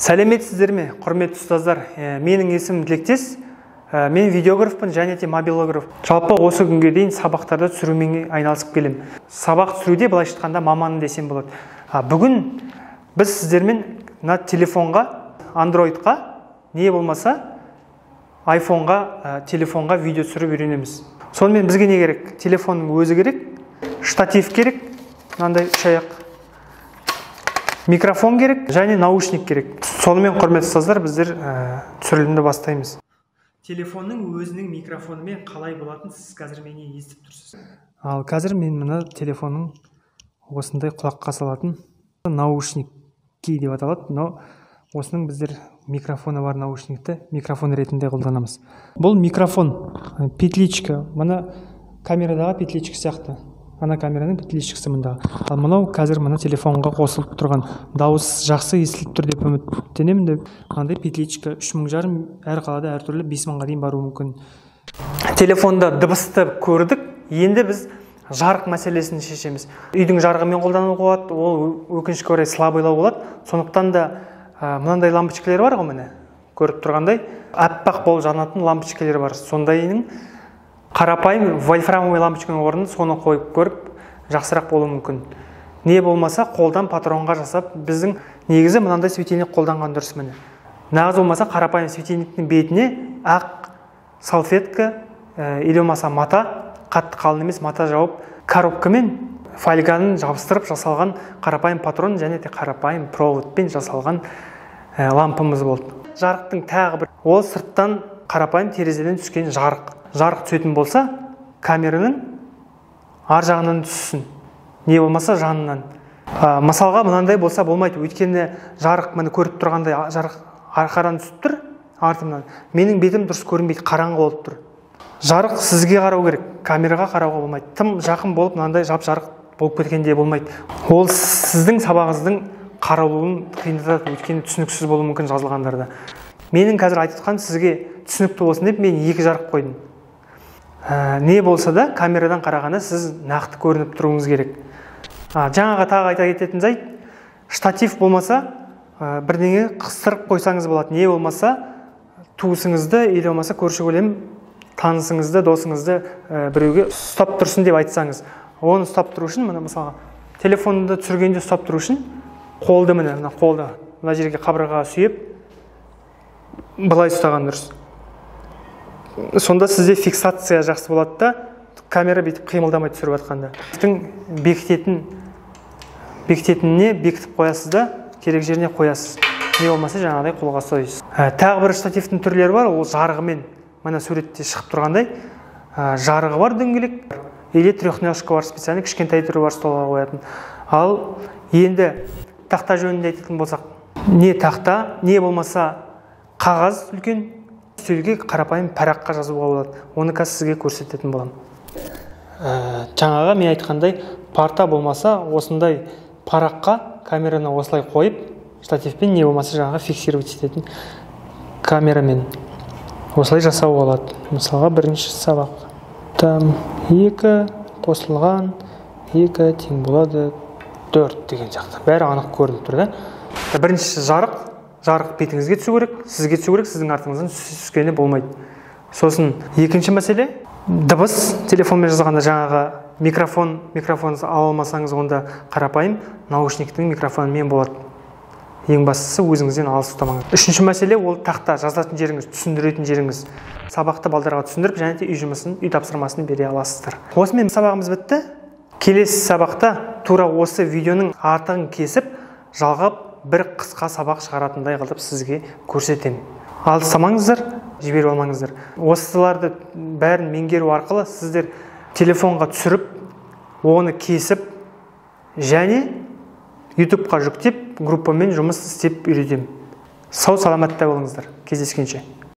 Сәлеметсіздер ме, құрметті ұстаздар? Менің есімім Тілектес. Мен видеографпын және де мобилограф. Жалпы осы күнге дейін сабақтарды түсірумен айналысып келемін. Сабақ түсіруде былайша айтқанда маманым десем болады. Бүгін біз сіздермен мына телефонға, Androidқа, не болмаса iPhoneға, телефонға видео түсіріп үйренеміз. Сонымен бізге не керек? Телефонның өзі керек, штатив керек, мынандай үш аяқ, микрофон керек және наушник керек. Сонымен, құрметті ұстаздар, біздер түсірілімді бастаймыз. Телефонның өзінің микрофонымен қалай болатын сіз қазір мені естіп тұрсыз. Ал қазір мен мына телефонның осындай құлаққа салатын наушники деп аталады, но осының біздер микрофоны бар наушникті микрофон ретінде қолданамыз. Бұл микрофон, петличка, мына камерадағы петличка сияқты. Ана камераның петличкасы мында. Ал мынау қазір мына телефонға қосылып тұрған, дауыс жақсы естіліп тұр деп үміттенемін деп. Мынандай петличка 3500, әр қалада әртүрлі, 5000-ға дейін баруы мүмкін. Телефонда дыбысты көрдік, енді біз жарық мәселесін шешеміз. Үйдің жарығымен қолдануға болады, ол өкінішке орай слабыйлау болады. Сондықтан да мынандай лампочкалар бар ғой, міне көріп тұрғандай аппақ болып жанатын лампочкалар бар. Сондайының қарапайым вольфрамовый лампочканың орнын соны қойып көріп жақсырақ болуы мүмкін. Не болмаса қолдан патронға жасап, біздің негізі мынандай светильник қолданған дұрыс міне. Нағыз болмаса қарапайым светильниктің бетіне ақ салфетка или болмаса мата, қатты қалын емес мата жауып, коробкамен фольганы жабыстырып жасалған қарапайым патрон және де қарапайым проводпен жасалған лампымыз болды. Жарықтың тағы бір, ол сырттан қарапайым терезеден түскен жарық. Жарық түсетін болса, камераның ар жағынан түссін, не болмаса жанынан. Мысалға мынандай болса болмайды, өйткені жарық міне көріп тұрғандай жарық арқадан түсіп тұр, артымнан. Менің бетім дұрыс көрінбейді, қараңғы болып тұр. Жарық сізге қарау керек, камераға қарауға болмайды. Тым жақын болып мынандай жап-жарық болып кеткенде болмайды. Ол сіздің сабағыңыздың қаралуын қиындатады, өйткені түсініксіз болуы мүмкін жазылғандарда. Менің қазір айтып жатқаным сізге түсінікті болсын деп мен екі жарық қойдым. Не болса да камерадан қарағанда сіз нақты көрініп тұруыңыз керек. Жаңағы тағы айта кететін жайт, штатив болмаса бірдеңе қыстырып қойсаңыз болады. Не болмаса туысыңызды или болмаса көрші көлем танысыңызды, досыңызды біреуге ұстап тұрсын деп айтсаңыз, оны ұстап тұру үшін мына мысалға телефонды түсіргенде ұстап тұру үшін қолды міне мына қолды мына жерге қабырғаға сүйеп былай ұстаған дұрыс. Сонда сізде фиксация жақсы болады да, камера бүйтіп қимылдамай түсіріп жатқанда. Бекітетініне бекітіп қоясыз да, керек жеріне қоясыз. Не болмаса жаңағыдай қолға ұстайсыз. Тағы бір штативтің түрлері бар, ол жарығымен, мына суретте шығып тұрғандай, жарығы бар дөңгелек, или трехножка бар, специальный кішкентай түрі бар столға қоятын. Ал енді тақта жөнінде айтатын болсақ, не тақта, не болмаса қағаз үлкен, үстелге қарапайым параққа жазуға болады. Оны қазір сізге көрсететін боламын. Жаңағы мен айтқандай парта болмаса осындай параққа камераны осылай қойып, штативпен не болмаса жаңағы фиксировать ететін камерамен осылай жасауға болады. Мысалға бірінші сабақ. Там 2 қосылған 2 тең болады 4 деген сияқты. Бәрі анық көрініп тұр да. Біріншісі жарық. Жарық бетіңізге түсу керек, сізге түсу керек, сіздің артыңыздан түскені болмайды. Сосын екінші мәселе, дыбыс. Телефонмен жазғанда жаңағы микрофон ала алмасаңыз, онда қарапайым наушниктің микрофонымен болады. Ең бастысы өзіңізден алыс ұстамаңыз. Үшінші мәселе, ол тақта, жазатын жеріңіз, түсіндіретін жеріңіз. Сабақты балдарға түсіндіріп, және де үй жұмысын, үй тапсырмасын бере аласыздар. Осымен сабағымыз бітті. Келесі сабақта тура осы видеоның артығын кесіп, жалғап бір қысқа сабақ шығаратындай қылып сізге көрсетемін. Алыстамаңыздар, жіберіп алмаңыздар. Осыларды бәрін меңгеру арқылы сіздер телефонға түсіріп, оны кесіп және YouTube-қа жүктеп, группамен жұмыс істеп үйретемін. Сау саламатта болыңыздар. Кездескенше.